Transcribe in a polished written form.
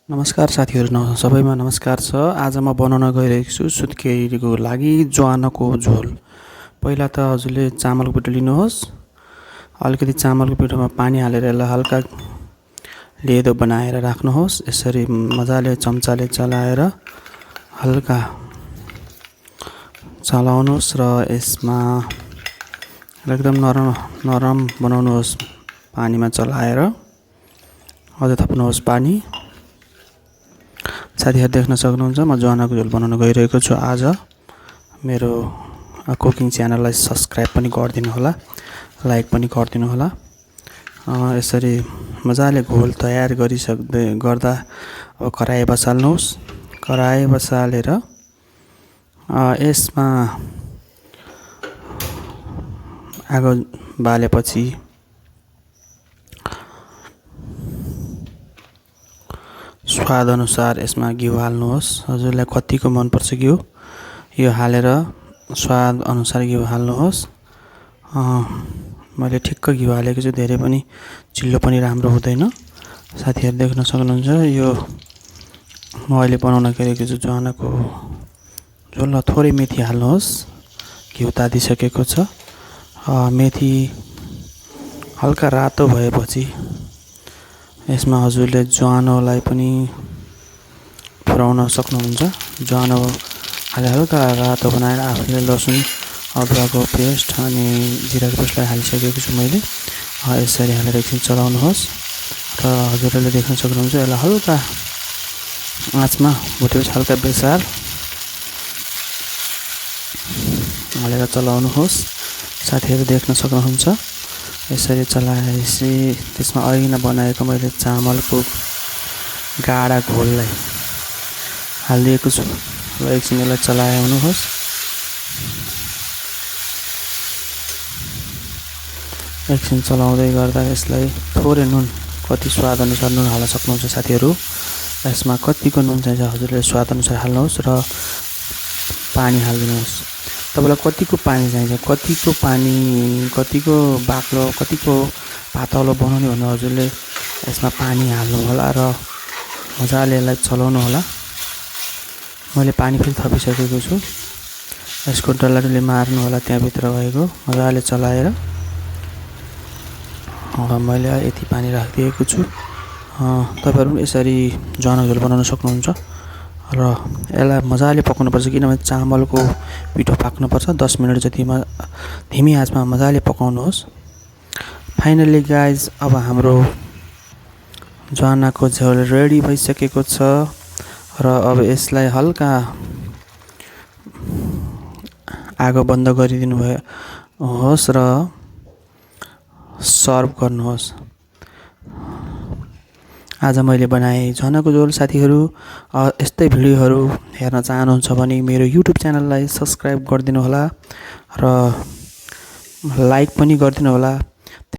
नमस्कार साथीहरु सबैमा नमस्कार छ। आज म बनाउन गइरहेको छु सुत्केरीको लागि ज्वानको झोल। पहिला त हजुरले चामलको पिठो लिनुहोस्। अलिकति चामलको पिठोमा पानी हालेर यसलाई हल्का लेदो बनाएर राख्नुहोस्। यसरी मजाले चम्चाले चलाएर हल्का चलाउनुहोस् र यसमा एकदम नरम बनाउनुहोस्। पानीमा चलाएर अझ थप्नुहोस् पानी। साथीहरु देख्न सक्नुहुन्छ म ज्वानको झोल बनाउन गइरहेको छु आज। मेरो कुकिङ च्यानललाई सब्स्क्राइब पनि गरिदिनु होला, लाइक पनि गरिदिनु होला। यसरी मजाले घोल तयार गर्दा अब कराई बसाल्नुहोस्। कराई बसालेर यसमा आगो बालेपछि स्वाद अनुसार यसमा घिउ हाल्नुहोस्। हजुरलाई कतिको मन पर्छ घिउ यो हालेर स्वाद अनुसार घिउ हाल्नुहोस्। मैले ठिक्क घिउ हालेको छु, धेरै पनि चिल्लो पनि राम्रो हुँदैन। साथीहरु देख्न सक्नुहुन्छ यो म अहिले बनाउन गइरहेको छु ज्वानको झोल। थोरै मेथी हाल्नुहोस्। घिउ तातिसकेको छ। मेथी हल्का रातो भएपछि यसमा हजुरले ज्वानोलाई पनि पुर्याउन सक्नुहुन्छ। ज्वानो हल्का रातो बनाएर आफूले लसुन अदुवाको पेस्ट अनि जिराको पेस्टलाई हालिसकेको छु मैले। यसरी हालेर एकछिन चलाउनुहोस् र हजुरले देख्न सक्नुहुन्छ यसलाई हल्का आँचमा भुटेपछि हल्का बेसार हालेर चलाउनुहोस्। साथीहरु देख्न सक्नुहुन्छ यसरी चलाएपछि त्यसमा अघि बनाएको मैले चामलको गाढा घोललाई हालिदिएको छु र एकछिन यसलाई चलाउनुहोस्। एकछिन चलाउँदै गर्दा यसलाई थोरै नुन कति स्वाद अनुसार नुन हाल्न सक्नुहुन्छ साथीहरु। यसमा कतिको नुन चाहिन्छ हजुरले स्वाद अनुसार हाल्नुहोस् र पानी हाल्दिनुहोस्। तपाईलाई कतिको पानी चाहिन्छ, कतिको बाक्लो कतिको पातलो बनाउने भन्ने हजुरले यसमा पानी हाल्नु होला र मजाले यसलाई चलाउनु होला। मैले पानी फेरि थपिसकेको छु। यसको डल्लाले मार्नु होला त्यहाँ भित्र भएको। मजाले चलाएर मैले यति पानी राखिदिएको छु। तपाईहरु पनि यसरी ज्वानको झोल बनाउन सक्नुहुन्छ र यसलाई मजाले पकाउनुपर्छ किनभने चामलको पिठो पाक्नुपर्छ। 10 मिनेट जतिमा धिमी आँचमा मजाले पकाउनुहोस्। फाइनली गाइज अब हाम्रो ज्वानको झोल रेडी भइसकेको छ र अब यसलाई हल्का आगो बन्द गरिदिनु होस् र सर्भ गर्नुहोस्। आज मैले बनाए ज्वानको झोल। साथीहरु यस्तै भिडियोहरु हेर्न चाहनुहुन्छ भने मेरो युट्युब च्यानललाई सब्स्क्राइब गरिदिनु होला र लाइक पनि गरिदिनु होला।